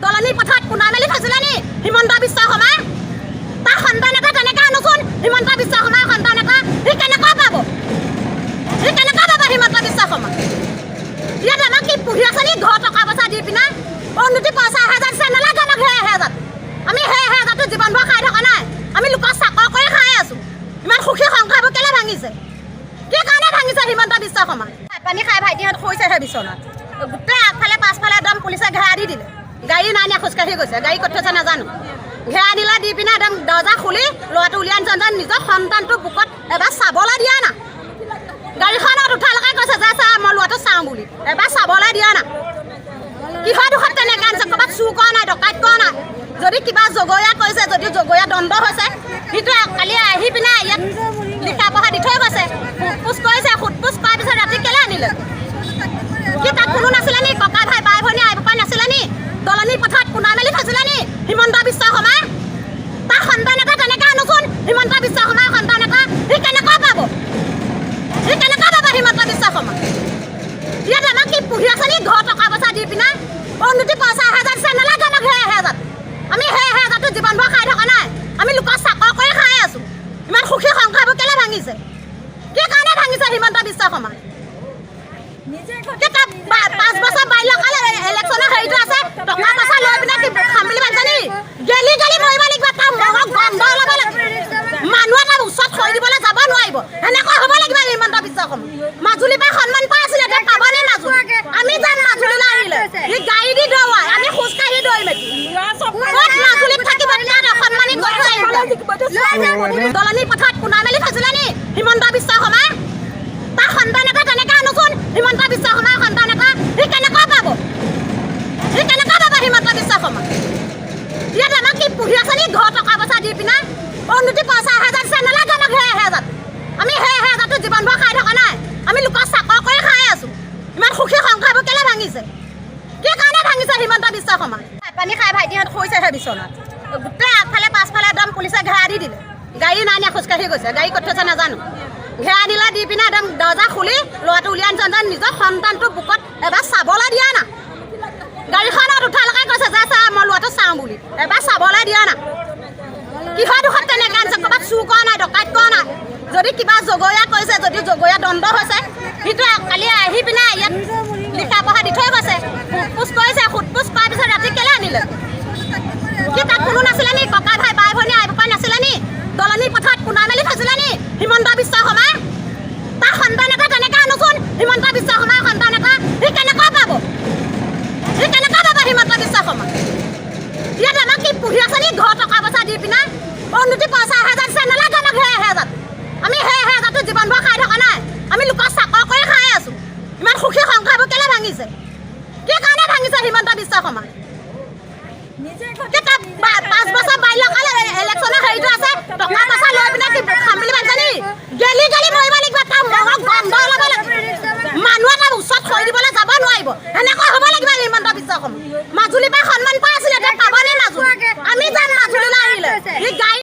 দলনি পথাৰত কোনা মেলি থৈছিলে নি হিমন্ত বিশ্ব শৰ্মা? তাৰ সন্তান এটা তেনেকৈ আনোচোন। হিমন্ত বিশ্ব শৰ্মাৰ সন্তান এটা সি কেনেকুৱা পাব? সি কেনেকুৱা পাব হিমন্ত বিশ্ব শৰ্মা? ইয়াত আমাক কি পুহি আছে নি ঘৰ টকা পইচা দি পিনে? অৰুণোদয় পইচা 1000 দিছে, নালাগে আমাক সেই 1000। আমি সেই 1000টো জীৱনভৰ খাই থকা নাই। আমি লোকৰ চাকৰ কৰি খাই আছোঁ। ইমান সুখী সংসাৰবোৰ কেলৈ ভাঙিছে? কি কাৰণে ভাঙিছে হিমন্ত বিশ্ব শৰ্মা? ভাত পানী খাই ভাইটিহঁত শুইছেহে বিচনাত। গোটেই আগফালে পাছফালে একদম পুলিচে ঘেৰা দি দিলে। গাড়ী নাই নিয়া, খোজকাঢ়ি গৈছে। গাড়ী ক'ত থৈছে নাজানো। ঘেৰা দিলে, দি পিনে একদম দৰ্জা খুলি ল'ৰাটো উলিয়াই আনিছে। যেন নিজৰ সন্তানটোৰ বুকত এবাৰ চাবলৈ দিয়া না। গাড়ীখনত উঠালৈকে কৈছে যে চা, মই ল'ৰাটো চাওঁ বুলি। এবাৰ চাবলৈ দিয়া না। কিহৰ দুখত তেনেকৈ আনিছে? ক'ৰবাত চুৰ কৰা নাই, ডকাইত কৰা নাই। যদি কিবা জগৰীয়া কৰিছে, যদি জগৰীয়া দণ্ড হৈছে, সিটো কালি আহি পিনে ইয়াত লিখা পঢ়া দি থৈ গৈছে। সোধ পোছ কৰিছে। সোধ পোছ কৰাৰ পিছত ৰাতি কেলৈ আনিলে? কি তাত কোনো নাছিলে নি? ককা ভাই, বাই ভনী, আই বোপাই নাছিলে নি? দলনি পথাৰত কোনা মেলি থৈছিলে নি হিমন্ত বিশ্ব শৰ্মা? তাৰ সন্তান এটা তেনেকৈ আনোচোন। হিমন্ত বিশ্ব শৰ্মাৰ সন্তান এটা সি কেনেকুৱা পাব? সি কেনেকুৱা পাব হিমন্ত বিশ্ব শৰ্মা? ইয়াত আমাক কি পুহি আছে নি ঘৰ টকা পইচা দি পিনে? অৰুণোদয় পইচা 1000 দিছে, নালাগে আমাক সেই 1000। আমি সেই 1000টো জীৱনভৰ খাই থকা নাই। আমি লোকৰ চাকৰ কৰি খাই আছোঁ। ইমান সুখী সংসাৰবোৰ কেলৈ ভাঙিছে? কি কাৰণে ভাঙিছে হিমন্ত বিশ্ব শৰ্মা? কি তাত 5 বছৰ বাল্যকাল ইলেকশ্যনৰ হেৰিটো আছে, টকা পইচা লৈ পিনে কি খাম বুলি ভাবিছে নি? গেলি গেলি মৰিব লাগিব। তাৰ মূৰত গন্ধ ওলাব লাগিব। মানুহ এটা ওচৰত থৈ দিবলৈ যাব নোৱাৰিব, সেনেকুৱা হ'ব লাগিব হিমন্ত বিশ্ব শৰ্মা। মাজুলীৰ পৰা সন্মান পাই আছিলে, এতিয়া পাবনে মাজুলী? আমি যাম মাজুলীলৈ আহিলে। সি গাড়ী দি দৌৰাই, আমি খোজকাঢ়ি দৌৰিম। এতিয়া ক'ত মাজুলীত থাকিব? তাত অসন্মানী কৰি থৈ আহিব। দলনি পথাৰত কোনা মেলি থৈছিলে নি হিমন্ত বিশ্ব শৰ্মা? তাৰ সন্তান এটা তেনেকৈ আনোচোন। হিমন্ত বিশ্ব শৰ্মাৰ সন্তান এটা সি কেনেকুৱা পাব? সি কেনেকুৱা পাব হিমন্ত বিশ্ব শৰ্মা? ইয়াত আমাক কি পুহি আছে নি ঘৰ টকা পইচা দি পিনে? অৰুণোদয় পইচা 1000 দিছে, নালাগে আমাক সেই 1000। আমি সেই 1000টো জীৱনভৰ খাই থকা নাই। আমি লোকৰ চাকৰ কৰি খাই আছোঁ। ইমান সুখী সংসাৰবোৰ কেলৈ ভাঙিছে? কি কাৰণে ভাঙিছে হিমন্ত বিশ্ব শৰ্মা? ভাত পানী খাই ভাইটিহঁত শুইছেহে বিচনাত। গোটেই আগফালে পাছফালে একদম পুলিচে ঘেৰা দি দিলে। গাড়ী নাই নিয়া, খোজকাঢ়ি গৈছে। গাড়ী ক'ত থৈছে নাজানো। ঘেৰা দিলে, দি পিনে একদম দৰ্জা খুলি ল'ৰাটো উলিয়াই আনিছে। যেন নিজৰ সন্তানটোৰ বুকত এবাৰ চাবলৈ দিয়া না। গাড়ীখনত উঠালৈকে কৈছে যে চা, মই ল'ৰাটো চাওঁ বুলি। এবাৰ চাবলৈ দিয়া না। কিহৰ দুখত তেনেকৈ আনিছে? ক'ৰবাত চুৰ কৰা নাই, ডকাইত কৰা নাই। যদি কিবা জগৰীয়া কৰিছে, যদি জগৰীয়া দণ্ড হৈছে, সিটো কালি আহি পিনে ইয়াত লিখা পঢ়া দি থৈ গৈছে। সোধ পোছ কৰিছে। সোধ পোছ কৰাৰ পিছত ৰাতি কেলৈ আনিলে? কি তাত কোনো নাছিলে নি? ককা ভাই, বাই ভনী, আই বোপাই নাছিলে নি? দলনি পথাৰত কোনা মেলি থৈছিলে নি হিমন্ত বিশ্ব শৰ্মা? তাৰ সন্তান এটা তেনেকৈ আনোচোন। হিমন্ত বিশ্ব শৰ্মাৰ সন্তান এটা সি কেনেকুৱা পাব? সি কেনেকুৱা পাব হিমন্ত বিশ্ব শৰ্মা? ইয়াত আমাক কি পুহি আছে নি ঘৰ টকা পইচা দি পিনে? অৰুণোদয় পইচা 1000 দিছে, নালাগে আমাক সেই 1000। আমি সেই 1000টো জীৱনভৰ খাই থকা নাই। আমি লোকৰ চাকৰ কৰি খাই আছোঁ। ইমান সুখী সংসাৰবোৰ কেলৈ ভাঙিছে? কি কাৰণে ভাঙিছে হিমন্ত বিশ্ব শৰ্মা? কি তাত 5 বছৰ বাল্যকাল ইলেকশ্যনৰ হেৰিটো আছে, টকা পইচা লৈ পিনে কি খাম বুলি ভাবিছে নি? গেলি গেলি মৰিব লাগিব। তাৰ মূৰত গন্ধ ওলাব লাগিব।